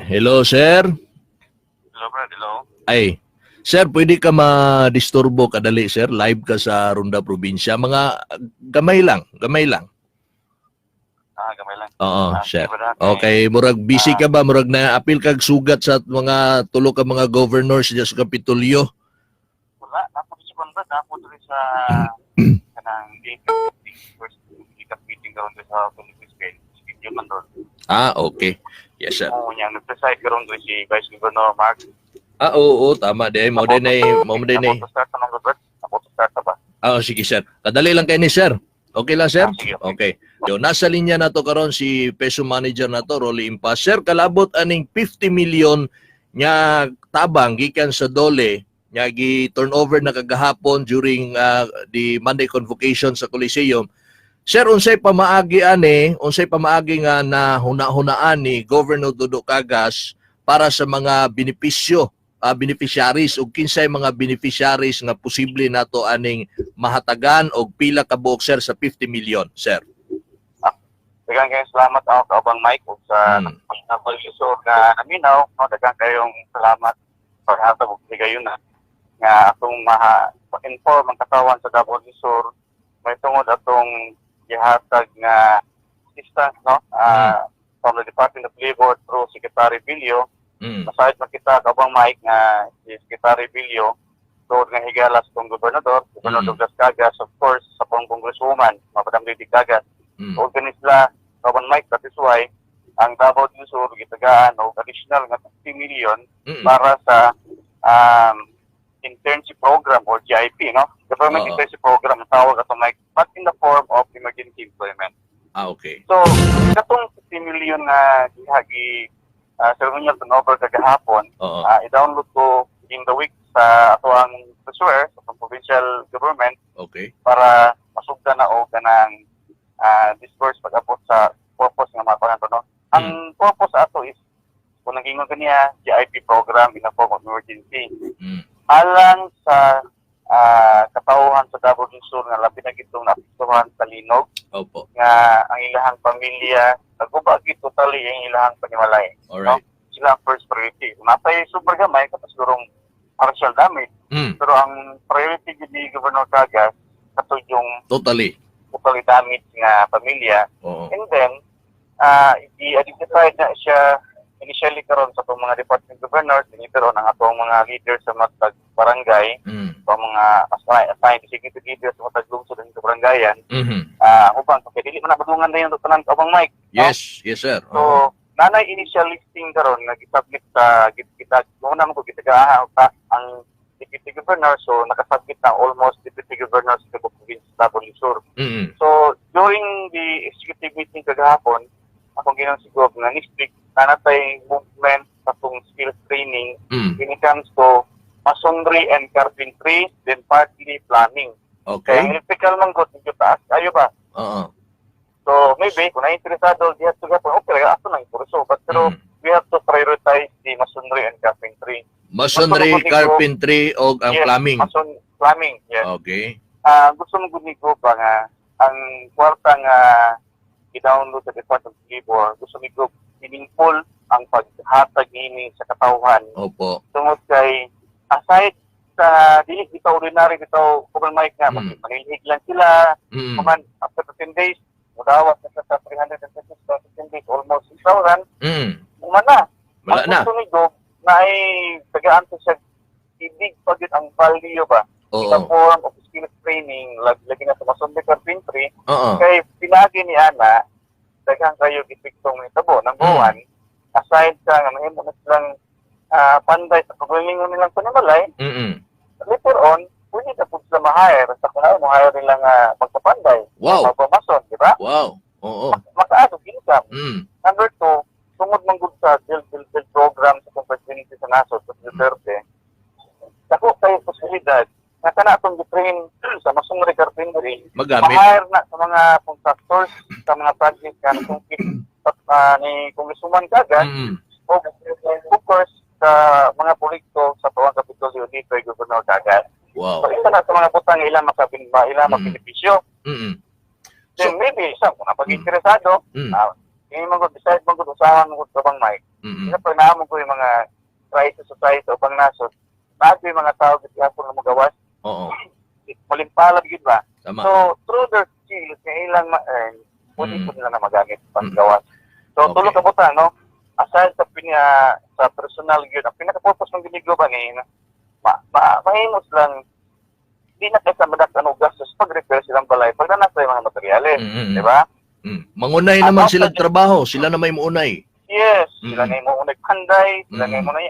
Hello, sir. Hello, Brad. Hello. Ay, sir, pwede ka ma-disturbo kadali, sir. Live ka sa Ronda Probinsya. Mga gamay lang, gamay lang. Ah, gamay lang. Oo, Ah, sir. sige, Brad. Okay, murag busy ka ba? Murag na apil kag sugat sa mga tulo ka mga governors diya sa Kapitolyo. Wala. Napo si Brad. Napo diri sa kanang meeting. First meeting meeting karon diri sa Philippines kay schedule man doon. Ah, okay. Yes, sir. Oo, niya nag-preside karon diri si Vice Governor Mark. Ah, oo, tama di. Mo din ay. Ako to start naman, Brad. Ako to start na ba? Ah, sige, sir. Kadali lang kay ni sir. Okay lang, sir? Ah, sige, okay. Okay. Yo, nasa linya na to karon si Peso Manager na to, Rolly Impas. Sir, kalabot aning 50 million nya tabang gikan sa DOLE nya gi turnover na kagahapon during the Monday convocation sa Coliseum. Sir, unsay pamaagi ani, unsay pamaagi nga na huna-hunaan ni Governor Dodo Cagas para sa mga benepisyo, beneficiaries ug kinsay mga beneficiaries nga posible nato aning mahatagan og pila ka buok, sir, sa 50 million, sir? Daghang kayong salamat ako kaubang Mike ug sa pag-isor nga naminaw, no, daghang kayong salamat paghatag og higayon na nga atong maha inform ang katawan sa Davao del Sur may tungod atong gihatag nga assistance, no, from the Department of Labor through Secretary Bilio. Masayod makita, kaubang Mike, nga si Secretary Bilio tuod nga higalas kong gobernador, Governor Douglas Cagas, of course sa pong congresswoman, Madam Lady Cagas. O gani sila, kaubang Mike, that is why ang Davao del Sur gitagaan og additional nga 50 million para sa internship program or GIP, no? Government Internship Program ang tawag ato, Mike, but in the form of emergency employment. Ah, okay. So, katong 50 million na gihagi ceremonial turnover kagahapon, i-download ko in the week sa ato ang treasurer sa atong provincial government para masugdan na og kanang disburse pag-abot sa purpose nga mga pangato, no. Ang purpose ato is kung nagingon kaniya GIP program in a form of emergency alang sa katawhan sa Davao del Sur nga labi na gitong naapektuhan sa linog nga ang ilahang pamilya naguba gid totally ang ilahang panimalay. Sila ang first priority. Kung natay super gamay kato sigurong partial damage, pero ang priority gid ni Governor Cagas kato yung totally damage nga pamilya. And then i-identify na siya initially karon sa atong mga department governors, pero ang atong mga leaders sa matag barangay, sa mga assigned executive leaders sa matag lungsod ng barangayan, uban kay dili man na madungan na yung tanan, kaubang Mike. Yes, sir. So, nanay initial listing karon nga gisubmit sa kita mo na mo gitagaha ang deputy governor, so nakasubmit na almost deputy governor sa Cebu Province, Davao del Sur. So, during the executive meeting kagahapon, akong ginang siguro nga next week nanatay movement sa atong skills training when it comes to masonry and carpentry, then partly plumbing. Kaya ang electrical man gud medyo taas ayo ba? Oo. So maybe kung na-interesado diha sa gapon, okay lang ato nang kurso. But pero we have to prioritize the masonry and carpentry. Masonry, Gusto mo carpentry o ang Yes, plumbing. Mason, plumbing, yes. Ah, gusto mo gud ni ko ba nga ang kwarta nga i-download sa Department of Labor, gusto ni ko meaningful ang paghatag niini sa katawhan tungod kay aside sa dili bitaw ordinary bitaw kung Mike nga manilhig lang sila kuman after 15 days mudawat na sa 350 sa 15 days, almost 6,000 uma na. Wala Ang na. gusto ni Gob na ay tagaan to siya ibig pa gyud ang value ba in the form of skills training, lagi na sa masonry, carpentry, kay pinagi ni ana daghan kayo epektong nitabo ng buwan aside sa nga mahimo na silang panday sa pagalingon nilang panimalay. Later on pwede na pud sila ma-hire sa kung ano mo-hire nila nga magpapanday, magpamason, di ba? Mataas og income. Number two, tungod man gud sa build build build program sa presidency sa nasod sa Duterte, dako kay posibilidad nga kana atong gitrain sa masonry, carpentry, Magamit. ma-hire na sa mga contractors sa mga project nga nasungkit ni Congresswoman Cagas o of course sa mga proyekto sa tuwang Kapitolyo dito kay Governor Cagas. So isa na sa mga butang ilang makabin ba ilang mabenepisyo. Then maybe isa kung napag-interesado, ini man gud decide man gud usahan man gud bang Mike. Kasi pag naamo ko yung mga crisis society o pang nasod, naa yung mga tao gid gihapon nga magawas, malimpalad gid ba? Tama. So, through their skills nga ilang ma-earn, pwede po nila na magamit panggawas. So, tulo ka butang, no? Aside sa personal yun, ang pinaka-purpose ng ginigo ba ni, mahimos lang, di na kaysa madak ano gastos pag-repair silang balay, pag na nasa yung mga materyales, di ba? Mangunay naman sila trabaho, sila na may muunay. Yes, sila na yung mga nagpanday, sila na yung mga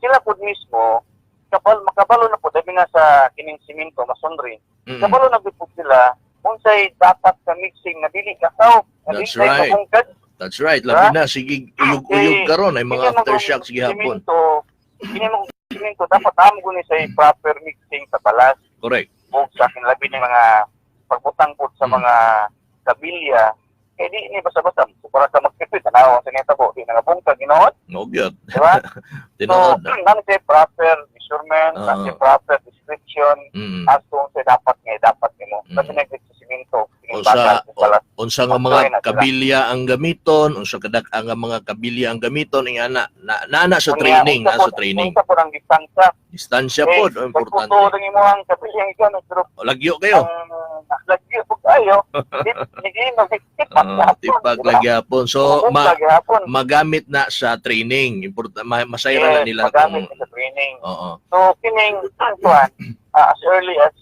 sila po mismo, kapal, makabalo na po, dami na sa kining simento, masonry, kabalo na po sila, unsay dapat sa mixing na dili kasaw, na That's dili right. mabungkad. That's right. Labi na sige uyog-uyog karon ay mga aftershocks gihapon. Simento, kini mo simento dapat amo guni sa proper mixing sa balas ug sa akin labi ni mga pagbutang po sa mga kabilya kay di ni basta-basta so, para sa magtipid tanaw sa neta po di nangabungkag ginood, No gyud. di ba? So Tinuod na. nani siya proper measurement, nani siya proper description as to unsay dapat nga dapat nimo labi na gyud sa simento O kining bakal sa ug balas. Unsa nga mga Pagtuloy na sila. kabilya ang gamiton, unsa kadak ang mga kabilya ang gamiton ingana na nana sa Unya, training, unsa na sa training. Unsa po ang distansya. Distansya Eh, po, oh, importante. Pagputo ng imong kabilya ikaw pero O, lagyo kayo. Ang lagyo po kayo, di di magtipag Tipag lagyapon. So ma gihapon. Magamit na sa training. Importante masayra na Yes, nila magamit kung sa training. Oo. So kining kuan as early as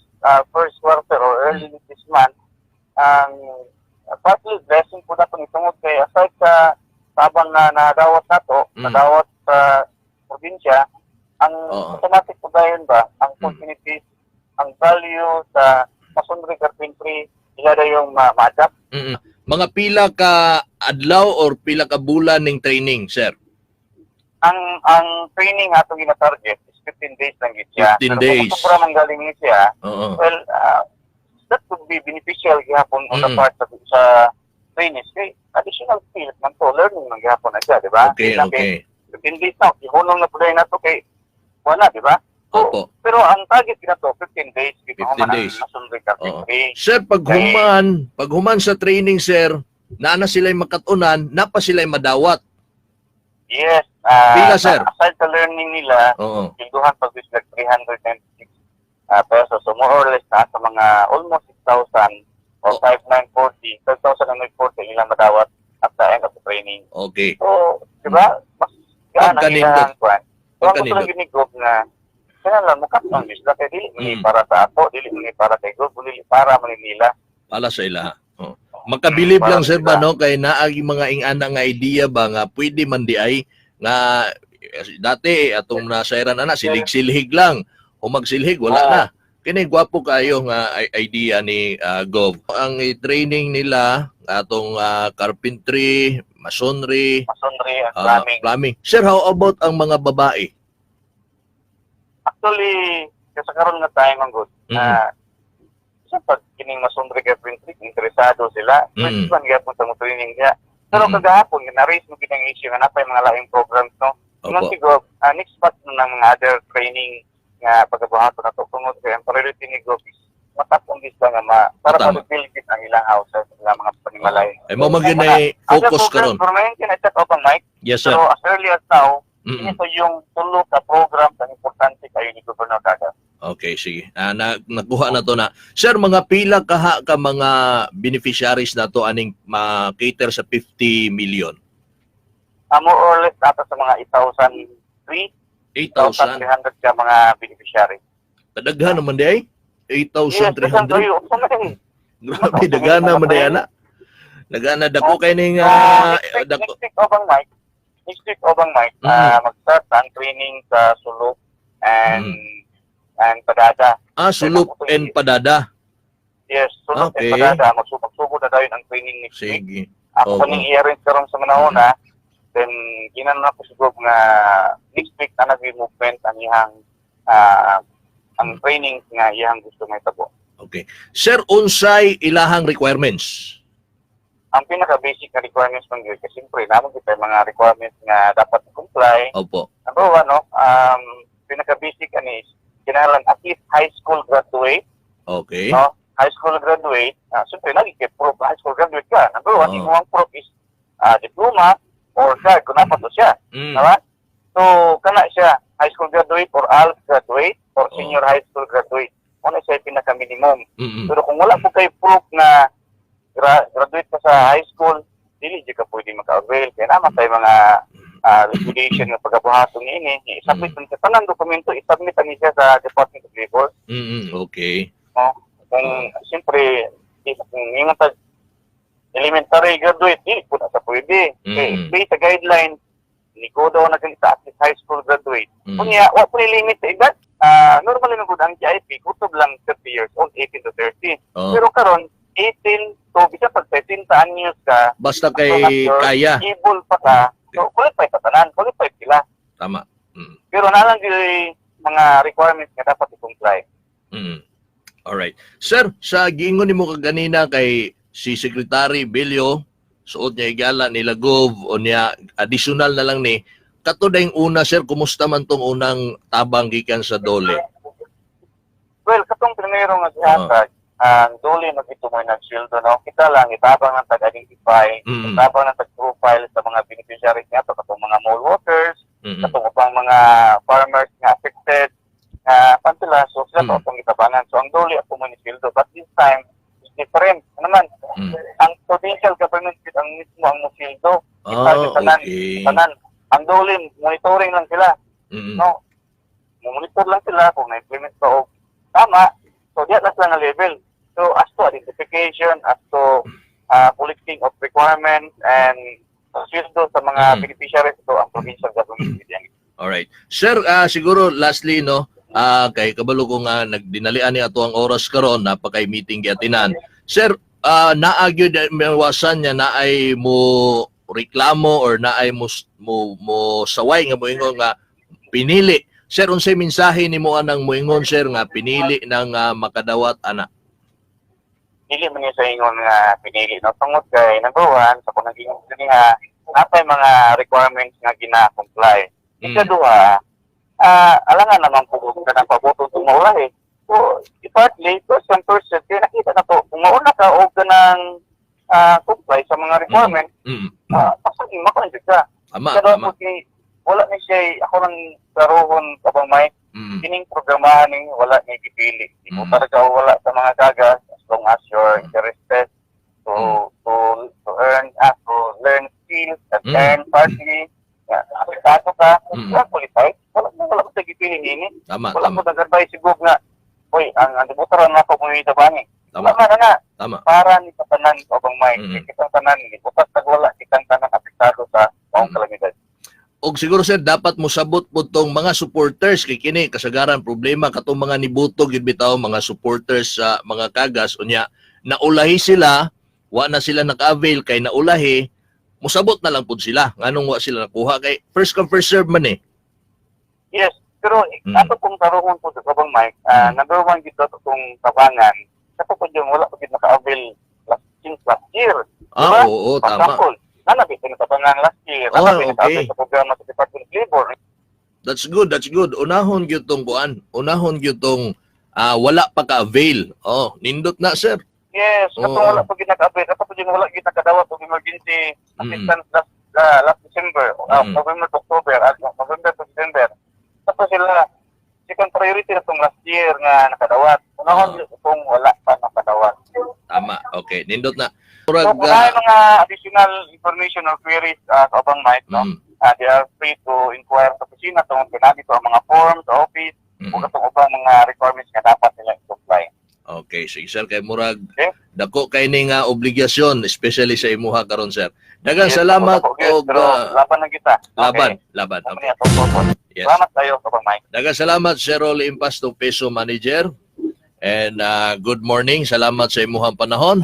first quarter or early this month, ang partly blessing po na itong itungod kay aside sa tabang na nadawat nato, nadawat sa probinsya, ang automatic po dayon ba, ang opportunities, ang value sa masonry carpentry, ila na yung ma-adapt. Mga pila ka adlaw or pila ka bulan ning training, sir? Ang training atong gina-target is 15 days lang gid siya. 15 Pero days. kung sobra man galing ni siya, well, that could be beneficial gihapon on the part sa trainees. Kay additional skills man to, learning man gihapon na siya, di ba? Okay, Di lang kay okay. 15 days na, ihunong na po na to kay wala, di ba? So, pero ang target na to, 15 days, 15 15 days. days. Ang carpentry. Sir, pag human sa training, sir, naa na sila'y makatunan, napa sila'y madawat. Yes. Pila, sir? Aside sa learning nila, pinduhan pag like 396 pesos. So more or less na sa mga almost 6,000 or 5,940, 5,940 ilang madawat at the end of the training. So, di ba? Mas gaan ang Pagkanindot. ilang kuan. So, ang gusto Pagkanindot. lang ginigog na kailangan mo katong isla kay dili man ni para sa ato, dili man ni para kay Gob, dili para man ni nila. Para sa ila. Oh. Makabilib Para lang, sir, sa ba ila. no kay naagi mga ingana nga idea ba nga pwede man di ay nga dati atong nasayran ana silig-silhig lang o magsilhig wala na. Kini gwapo kayo nga idea ni Gov. Ang i-training nila atong carpentry, masonry, Masonry and plumbing. Plumbing. Sir, how about ang mga babae? Actually, kasi karon nga time ang good. Sa pag kining masonry carpentry, interesado sila. Pwede man gyapon sa mo training niya. Pero kagahapon, na-raise mo kinang issue nga napay mga laing programs, no? Ingon si Gov, next batch na ng mga other training nga pagabuhaton na to tungod kay ang priority ni Gov is matapong sila nga ma, para ma-rebuild gid ang ilang houses, ilang mga panimalay. Ay mo man gyud nay Other focus programs, karon. pero ngayon kina-check up ang mic. Yes, sir. Pero as early as now, ito yung tulo ka program ang importante kayo ni Governor Cagas. Okay, sige. Na, nakuha na to na. Sir, mga pila kaha ka mga beneficiaries na to aning ma-cater sa 50 million? More or less nata sa mga 8,003, 8,000. 8,300 ka mga beneficiary. Kadaghan naman di ay. Yes, 8,300. kayo. Unsa. Grabe, daghan naman di ana. Daghan na dako kay ning So, next week, dako. next week, Obang Mike, next week, Obang Mike, mag-start ang training sa Sulop and Padada. Sulop and Padada. Yes, Sulop and Padada. Magsubag-sugod na dayon ang training next week. Sige. Ako kaning i-arrange karon sa manahon, then ginan na ko siguro nga next week na nag-movement ang iyang ang training nga iyang gusto may tabo. Okay. Sir, unsay ilahang requirements? Ang pinaka-basic na requirements man gyud kasi siyempre namo kita mga requirements nga dapat i-comply. Number one, no, pinaka-basic ani is kinahanglan at least high school graduate, no? High school graduate, siyempre lagi kay proof high school graduate ka. Number one, imong proof is diploma or siya, kung dapat to siya. Diba? So, kana siya, high school graduate or ALS graduate or senior high school graduate. Mao siya pinaka-minimum. Pero kung wala po kay proof na graduate ka sa high school, dili di ka pwede maka-avail. Kaya naman tayo mga liquidation nga pagabuhaton niini, i-submit man sa tanan dokumento, i-submit ang siya sa Department of Labor. No? Kung siyempre, kung ingon tag elementary graduate, di po na sa pwede. Kay based sa guideline, ni go daw na ganita at least high school graduate. Kunya, wa po limit sa edad. Normally man gud ang GIP, kutob lang 30 years old, 18 to 30. Pero karon 18 to bisan pag 70 anyos ka, Basta kay kaya. Able pa ka, so qualified sa tanan, qualified sila. Pero naa lang gyud mga requirements nga dapat i-comply. Alright. Sir, sa giingon nimo kaganina kay si Secretary Bello, suot niya igala nila Gov o niya additional na lang ni kato dayong una, sir, kumusta man tong unang tabang gikan sa DOLE? Well, katong primero nga gihatag, ang DOLE magito mo nagsweldo, no? Kita lang itabang ng tag-identify, itabang ng tag-profile sa mga beneficiaries niya, katong mga mall workers, katong ubang mga farmers nga affected, nga pantila, so sila to atong gitabangan. So ang DOLE ato mo ni sweldo. But this time, is different. Ano naman, ang provincial government gid ang mismo ang musweldo. Tanan, tanan. Ang DOLE, monitoring lang sila. No? Monitor lang sila kung na-implement ba o tama. So, diya lang sila nga level. So, as to identification, as to collecting of requirements, and sweldo sa mga beneficiaries ito ang provincial government. Yan. Alright. Sir, siguro lastly, no, kay kabalo ko nga nagdinalian ni ato ang oras karon, napakay meeting giatinan. Sir, naa gyud mawasan niya naay mo reklamo or naay mo saway nga moingon nga pinili. Sir, unsay mensahe nimo anang moingon, sir, nga pinili ng makadawat ana? Dili man niya sa ingon nga pinili, no, tungod kay number one, sa kung naging ganiha, napay mga requirements nga gina-comply. Ikaduha, alangan naman po kung kanang pabuto itong maulahi. So, partly, first and first, kaya nakita na to, kung mauna ka o kanang comply sa mga requirements, pasagin, makuha ka. Ikaduha po, kay, wala ni siya, ako nang karohon kabang may, kining programahan ni wala ni gipili. Di mo talaga wala sa mga kagas as long as you're interested to to earn to learn skills and earn partly nga apektado ka, wala qualified, wala wala ko sa gipili nini. Wala ko nag-advise siguro nga, "Hoy, ang debutaran na ako mo itabangi." Wala man na para ni sa tanan kabang may kitang tanan ni butas tag wala, kitang tanan apektado sa maong kalamidad. Og siguro, sir, dapat mosabot po tong mga supporters kay kini kasagaran problema katong mga nibuto gyud bitaw mga supporters sa mga kagas, unya naulahi sila, wa na sila naka-avail kay naulahi, mosabot na lang pud sila nganong wa sila nakuha kay first come first serve man eh. Yes, pero ato pong tarungon po sa kabang Mike, number one gito ato pong tabangan, kato po yung wala po gid naka-avail since last year. Diba? Oo, For tama. example, nanabi ko natabangan last year, nanabi naka-avail sa programa sa Department of Labor. That's good, that's good. Unahon gyud tong kuan, unahon gyud tong wala pa ka-avail. Oh, nindot na, sir. Yes, katong wala po gid naka-avail, kato po yung wala gid nakadawat og emergency assistance last December, November to October, November to December. Tapos sila, second priority na tong last year nga nakadawat. Unahon gyud itong wala pa nakadawat. Tama. Okay, nindot na. So, Murag, kung may mga additional information or queries, Kaubang Mike, no, they are free to inquire sa opisina tungod kay nandito ang mga forms sa office ug atong ubang mga requirements nga dapat nila i-comply. Okay, sige, sir, kay murag dako kay ni nga obligasyon, especially sa imuha karon, sir. Daghang Yes, salamat ako, yes, og pero laban na kita. Laban, Okay. laban. Okay. Okay. Yes. Salamat tayo, Kaubang Mike. Daghang salamat, Sir Rolly Impasto, PESO Manager. And good morning. Salamat sa imuhang panahon.